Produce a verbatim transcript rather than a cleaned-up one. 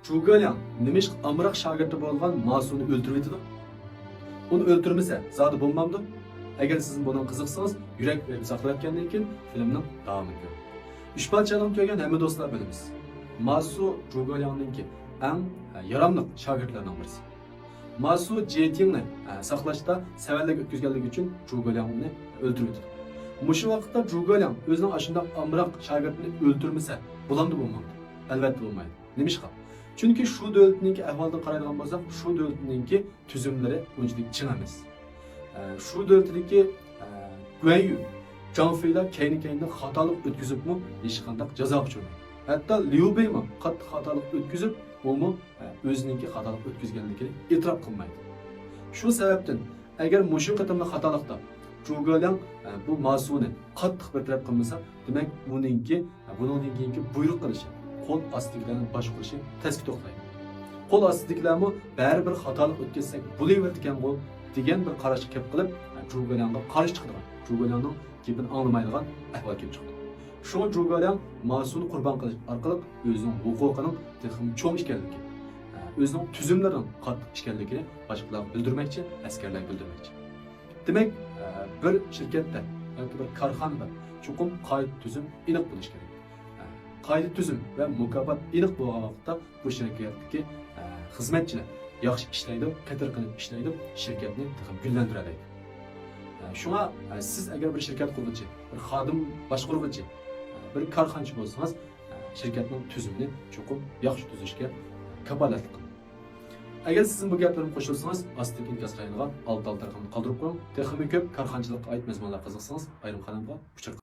جۇگېلياڭ نېمىشقا ئامراق شاگىرتى بولغان ماسۇنى ئۆلتۈرۈۋېتىدۇ؟ ئۇنى ئۆلتۈرمىسە زادى بولمامدۇ؟ ئەگەر سىزمۇ بۇنىڭغا قىزىقسىڭىز، يۈرەك بېرىپ ساقلاۋەتكەندىن كېيىن فىلىمنىڭ داۋامىنى كۆرۈڭ. ئۈچ پادىشاھنىڭ تۈگىگەن ھەممە دوستلار بىلىمىز. ماسۇ جۇگېلياڭنىڭكى ئەڭ، ھە، ياراملىق شاگىرتلىرىنىڭ بىرسى. ماسۇ جيېتىڭنى، ھە، ساقلاشتا سەۋەنلىك ئۆتكۈزگەنلىكى ئۈچۈن جۇگېلياڭ ئۇنى ئۆلتۈرۈۋېتىدۇ. مۇشۇ ۋاقىتتا جۇگېلياڭ ئۆزىنىڭ ئاشۇنداق ئامراق شاگىرتىنى ئۆلتۈرمىسە بولامدۇ بولمامدۇ؟ ئەلۋەتتە بولمايدۇ. نېمىشقا؟ چۈنكى شۇ دۆلىتىنىڭكى ئەھۋالىدىن قارايدىغان بولساق، شۇ دۆلىتىنىڭكى تۈزۈملىرى ئۇنچىلىك چىڭ ئەمەس. ئە، شۇ دۆلىتىدىكى، ئە، گۇەنيۈ، جاڭ فېيلار كەينى-كەينىدىن خاتالىق ئۆتكۈزۈپمۇ ھېچقانداق جازاغا ئۇچرىمايدۇ. ھەتتا ليۇ بېيمۇ قاتتىق خاتالىق ئۆتكۈزۈپ، ئۇمۇ، ئە، ئۆزىنىڭكى خاتالىق ئۆتكۈزگەنلىكىنى ئېتىراپ قىلمايدۇ. شۇ سەۋەبتىن، ئەگەر مۇشۇ قېتىملىق خاتالىقتا جۇگېلياڭ، ئە، بۇ ماسۇنى قاتتىق بىر تەرەپ قىلمىسا، دېمەك، ئۇنىڭكى، ئە، بۇنىڭدىن كېيىنكى بۇيرۇق قىلىشى، قول ئاستىدىكىلەرنى باشقۇرۇشى تەسكە توختايدۇ. قول ئاستىدىكىلەرمۇ بەرىبىر خاتالىق ئۆتكۈزسەك بولۇۋېرىدىكەنغۇ دېگەن بىر قاراشقا كەپ قېلىپ، ئە، جۇگېلياڭغا قارشى چىقىدىغان، جۇگېلياڭنىڭ گېپىنى ئاڭلىمايدىغان ئەھۋال كېلىپ چىقىدۇ. شۇڭا جۇگېلياڭ ماسۇنى قۇربان قىلىش ئارقىلىق ئۆزىنىڭ ھوقۇقىنىڭ تېخىمۇ چوڭ ئىكەنلىكى، ئە، ئۆزىنىڭ تۈزۈملىرىنىڭ قاتتىق ئىكەنلىكىنى باشقىلارغا بىلدۈرمەكچى، ئەسكەرلەرگە بىلدۈرمەكچى. دېمەك، ئە، بىر شىركەتتە ياكى بىر كارخانىدا چوقۇم قائىدە تۈزۈم ئېنىق بولۇشى كېرەك. ئە، قائىدە تۈزۈم ۋە مۇكاپات ئېنىق بولغان ۋاقىتتا بۇ شىركەتتىكى، ئە، خىزمەتچىلەر ياخشى ئىشلەيدۇ، قېتىرقىنىپ ئىشلەيدۇ، شىركەتنى تېخىمۇ گۈللەندۈرەلەيدۇ. ئە، شۇڭا، ئە، سىز ئەگەر بىر شىركەت قۇرغۇچى، بىر خادىم باشقۇرغۇچى، ئە، بىر كارخانىچى بولسىڭىز، ئە، شىركەتنىڭ تۈزۈمىنى چوقۇم ياخشى تۈزۈشكە كاپالەتلىك قىلىڭ. ئەگەر سىزمۇ بۇ گەپلىرىمنى قوشۇلسىڭىز، ئاستىدىكى ئىنكاس قاينىغا ئالدى ئالدى تەرىپىنى قالدۇرۇپ قويۇڭ. تېخىمۇ كۆپ كارخانىچىلىققا ئائىت مەزمۇنلارغا قىزىقسىڭىز، ئايرىم قانالغا ئۇچۇر قىلىڭ.